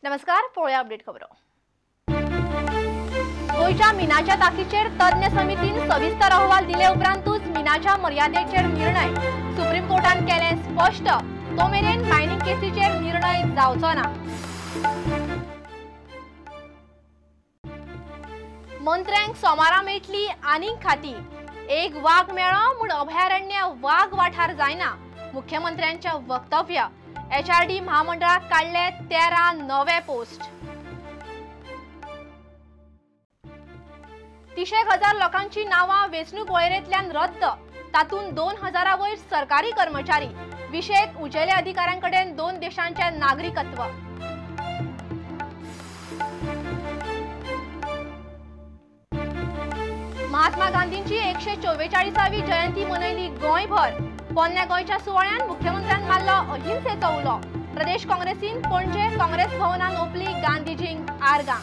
नमस्कार, पळोवया अपडेट खबरो. गोंयच्या मिनाच्या ताकीचेर तज्ञ समितीन सविस्तर अहवाल दिले उपरांतूच मिनाच्या मर्यादेचेर निर्णय सुप्रीम कोर्टान केले स्पश्ट. तो मेरेन मायनिंग केसीचेर निर्णय जावचो ना. मंत्र्यांक सोमारा मेळटली आनीक खाती. एक वाग मेळ्ळो म्हूण अभयारण्य वाग वाठार जायना, मुख्यमंत्र्यांच्या वक्तव्य. एचआरडी महामंडळाक काडले 13 नवे पोस्ट. 30,000 लोकांची नावां वेंचणूक वळेरेंतल्यान रद्द, तातूंत 2,000 वयर सरकारी कर्मचारी. विशेक उंचेल्या अधिकाऱ्यांकडेन 2 देशांचे नागरिकत्व. महात्मा गांधींची 144वी जयंती मनयली गोंयभर. पोन्न्या गोंयच्या सुवाळ्यान मुख्यमंत्र्यान मारलो अहिंसेचो उलो. प्रदेश काँग्रेसीन पणजे काँग्रेस भवनान ओंपली गांधीजींक आर्गां.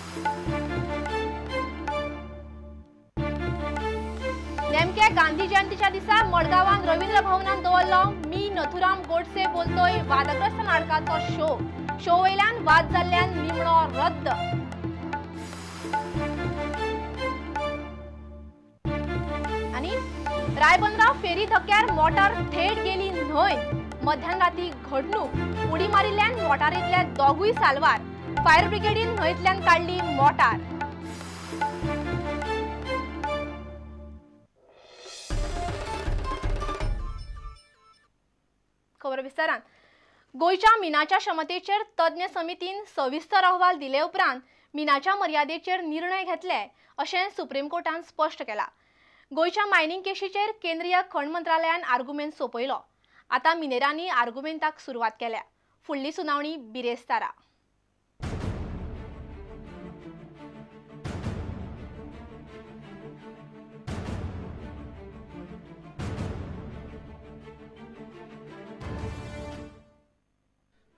नेमक्या गांधी जयंतीच्या दिसा मडगांवान रवींद्र भवनान दवरलो मी नथुराम गोडसे बोलतोय वादग्रस्त नाटकाचो शो. शो वयल्यान वाद जाल्ल्यान निमणो रद्द. रायबंदरा फेरी धक्क्यार मोटार थेट गेली न्हंय. मध्यान राती घडणूक. उडी मारिल्ल्यान मोटारींतल्या दोगूय साल्वार. फायर ब्रिगेडीन न्हंयतल्यान काडली मोटार. खबर विस्तारान. गोंयच्या मिनाच्या क्षमतेचेर तज्ञ समितीन सविस्तर अहवाल दिले उपरांत मिनाच्या मर्यादेचेर निर्णय घेतले अशें सुप्रीम कोर्टान स्पश्ट केलां. गोंयच्या मायनिंग केशीचेर केंद्रीय खण मंत्रालयान आर्गुमेंट सोंपयलो. आतां मिनेरांनी आर्गुमेंटाक सुरवात केल्या. फुडली सुनावणी बिरेस्तारा.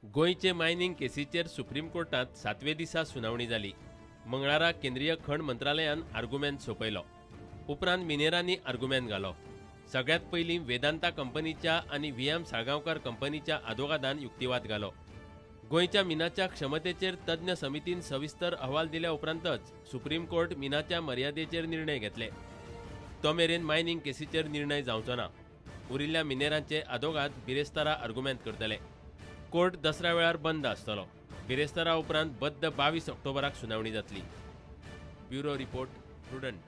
गोंयचे मायनिंग केसीचेर सुप्रीम कोर्टांत 7वे दिसा सुनावणी जाली. मंगळारा केंद्रीय खण मंत्रालयान आर्गुमेंट सोंपयलो. उपरांत मिनेरांनी आर्गुमेंट घालो. सगळ्यात पयलीं वेदांता कंपनीच्या आनी व्ही एम साळगांवकार कंपनीच्या आदोगादान युक्तिवाद घालो. गोंयच्या मिनाच्या क्षमतेचेर तज्ञ समितीन सविस्तर अहवाल दिल्या उपरांतच सुप्रीम कोर्ट मिनाच्या मर्यादेचेर निर्णय घेतले. तो मेरेन मायनिंग केसीचेर निर्णय जावचो ना. उरिल्ल्या मिनेरांचे आदोगाद बिरेस्तारा आर्गुमेंट करतले. कोर्ट दसऱ्या वेळार बंद आसतलो. बिरेस्तारा उपरांत बद्द 22 ऑक्टोबराक सुनावणी जातली. Bureau report, Prudent.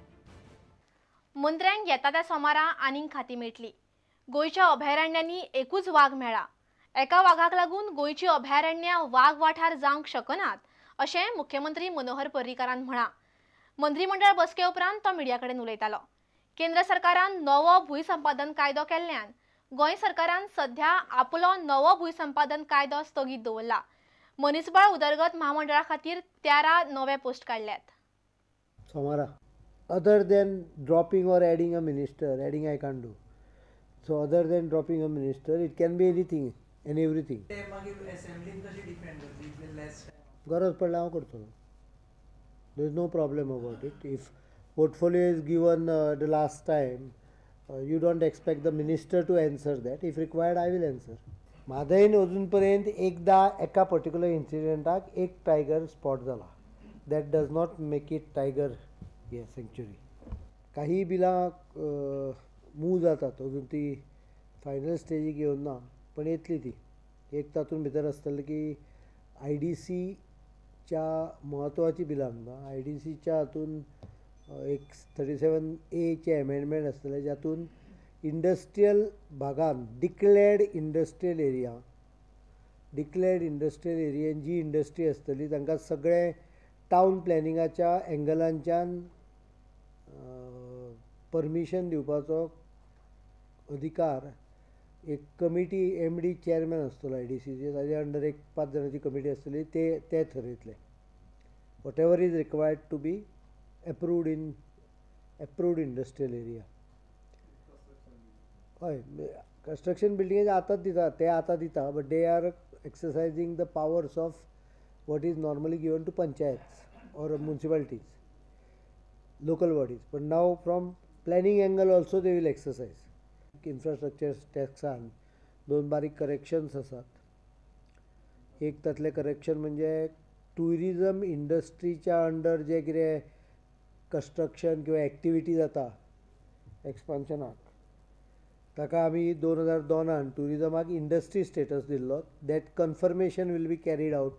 मंत्र्यांक येता त्या सोमारा आनीक खाती मेळटली. गोंयच्या अभयारण्यांनी एकूच वाग मेळ्ळा. एका वागाक लागून गोंयची अभयारण्यां वाग वाठार जावंक शकनात अशें मुख्यमंत्री मनोहर पर्रीकारान म्हळां. मंत्रीमंडळ बसके उपरांत तो मिडिया कडेन उलयतालो. केंद्र सरकारान नवो भूंय संपादन कायदो केल्ल्यान गोंय सरकारान सध्या आपलो नवो भूंय संपादन कायदो स्थगीत दवरला. मनीसबळ उदरगत महामंडळा खातीर 13 नवे पोस्ट काडल्यात. सोमारा other than dropping or adding a minister, adding I can't do. So other than dropping a minister, it can be anything and everything. गरज पडल्यार हांव करतलो. There is no problem about it. If portfolio is given the last time, you don't expect the minister to answer that. If required, I will answer. म्हादयन अजून पर्यंत एकदा एका particular इन्सिडंटाक एक tiger spot जाला. That does not make it tiger sanctuary. काही बिलां move जातात, अजून ती फायनल स्टेजीक येवन ना, पण येतली ती. एक तातूंत भितर आसतलें की I D सीच्या म्हत्वाची बिलां आमकां I D सीच्या हातून एक 37A चे एमेंडमेंट आसतलें, जातून इंडस्ट्रियल भागान declared industrial area, declared industrial एरियेन जी इंडस्ट्री आसतली तांकां सगळें टावन प्लॅनिंगाच्या एंगलांच्यान परमिशन दिवपाचो अधिकार एक कमिटी एम डी चेअरमॅन आसतलो I D सीचे, ताजे अंडर एक 5 जाणांची कमिटी आसतली, ते थरयतले whatever is required to be approved in approved industrial area. हय, कन्स्ट्रक्शन बिल्डिंगेचे आतांच दिता, ते आतां दिता, but they are exercising the powers of what is normally given to panchayats or municipalities, local bodies. But now from planning angle also they will exercise. Infrastructure टॅक्सान 2 बारीक corrections आसात. एक तातलें correction म्हणजे ट्युरिजम इंडस्ट्रीच्या अंडर जे कितें construction किंवा activity जाता एक्सपान्शनाक, ताका आमी 2002 ट्युरिजमाक industry status दिल्लो. That confirmation will be carried out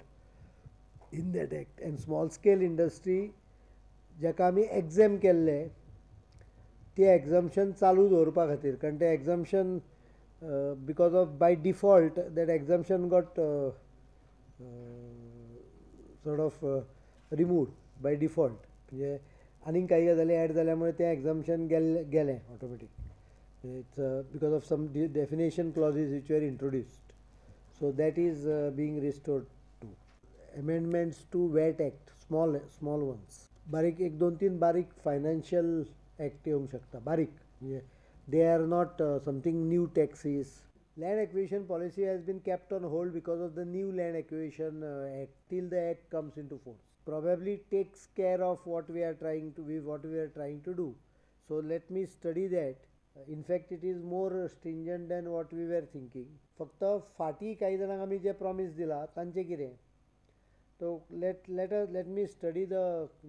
in that act. And small scale industry जाका आमी एग्झाम केल्ले ते एग्झम्पशन चालू दवरपा खातीर, कारण ते exemption because of by default that exemption got sort of removed by default. म्हणजे आनीक काही गजाली एड जाल्या मुळे तें एग्झम्पशन गेलें automatic. It's because of some definition clauses which were introduced, so that is being restored to amendments to VAT act, small small ones. बारीक 1 2 3 बारीक फायनान्शियल एक्ट येवंक शकता, बारीक म्हणजे they are not something new taxes. Land acquisition policy has been kept on hold because of the new land acquisition act till the act comes into force. Probably takes care of what we are trying to be, what we are trying to do. So let me study that. In fact, it is more stringent than what we were thinking. फक्त फाटी काही जाणांक आमी जे promise दिला तांचें कितें, so let me study the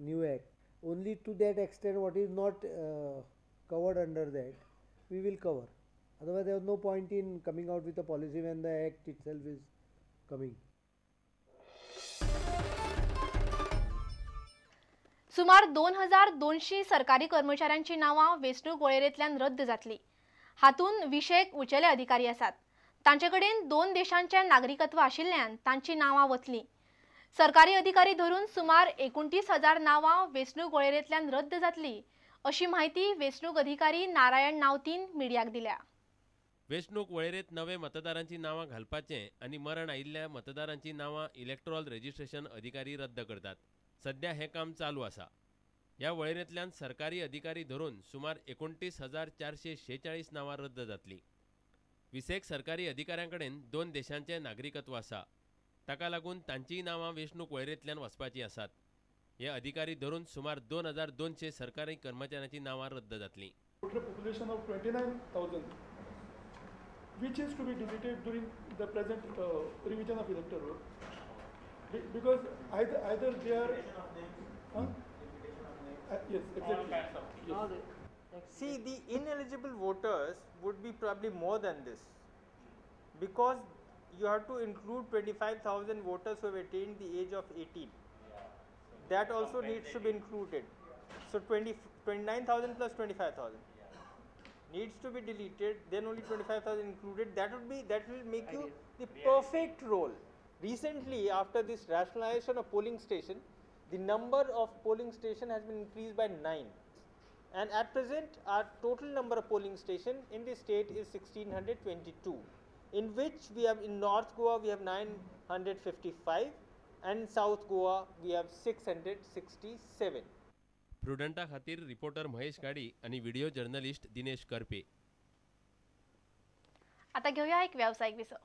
new act. Only to that extent what is not covered under that we will cover. Otherwise there is no point in coming out with a policy when the act itself is coming. सुमार 2200 सरकारी कर्मचाऱ्यांची नावां वेंचणूक वळेरेंतल्यान रद्द जातली. हातूंत 20 उंचेले अधिकारी आसात. तांचे कडेन 2 देशांचें नागरिकत्व आशिल्ल्यान तांची नांवां वतलीं. सरकारी अधिकारी धरून सुमार 29,000 नांवां वेंचणूक वळेरेंतल्यान रद्द जातली अशी माहिती वेंचणूक अधिकारी नारायण नावतीन मिडियाक दिल्या. वेंचणूक वळेरेंत नवे मतदारांची नांवां घालपाचें आनी मरण आयिल्ल्या मतदारांची नांवां इलेक्ट्रॉल रजिस्ट्रेशन अधिकारी रद्द करतात. सध्या हें काम चालू आसा. ह्या वळेरेंतल्यान सरकारी अधिकारी धरून सुमार 29,446 नांवां रद्द जातलीं. 20 सरकारी अधिकाऱ्यां कडेन 2 देशांचें नागरिकत्व आसा. ताका लागून तांचीय नांवां वेंचणूक वळेरेंतल्यान वचपाचीं आसात. हे अधिकारी धरून सुमार 2200 सरकारी कर्मचाऱ्यांची नांवां रद्द जातलीं. Population of 29,000 which is to be deleted during the present revision of electoral roll, because either they are huh? Yes, exactly. Yes. See, the ineligible voters would be probably more than this, because you have to include 25,000 voters who have attained the age of 18. That also needs to be included. So 29,000 plus 25,000 needs to be deleted, then only 25,000 included. That would be, that will make you the perfect roll. Recently, after this rationalization of polling station, the number of polling station has been increased by 9, and at present our total number of polling station in the state is 1622, in which we have in North Goa we have 955 and in South Goa we have 667. प्रुडंटा खातीर reporter Mahesh गाडी आणि video journalist Dinesh Karpe. आता घेऊया एक व्यावसायिक विसव.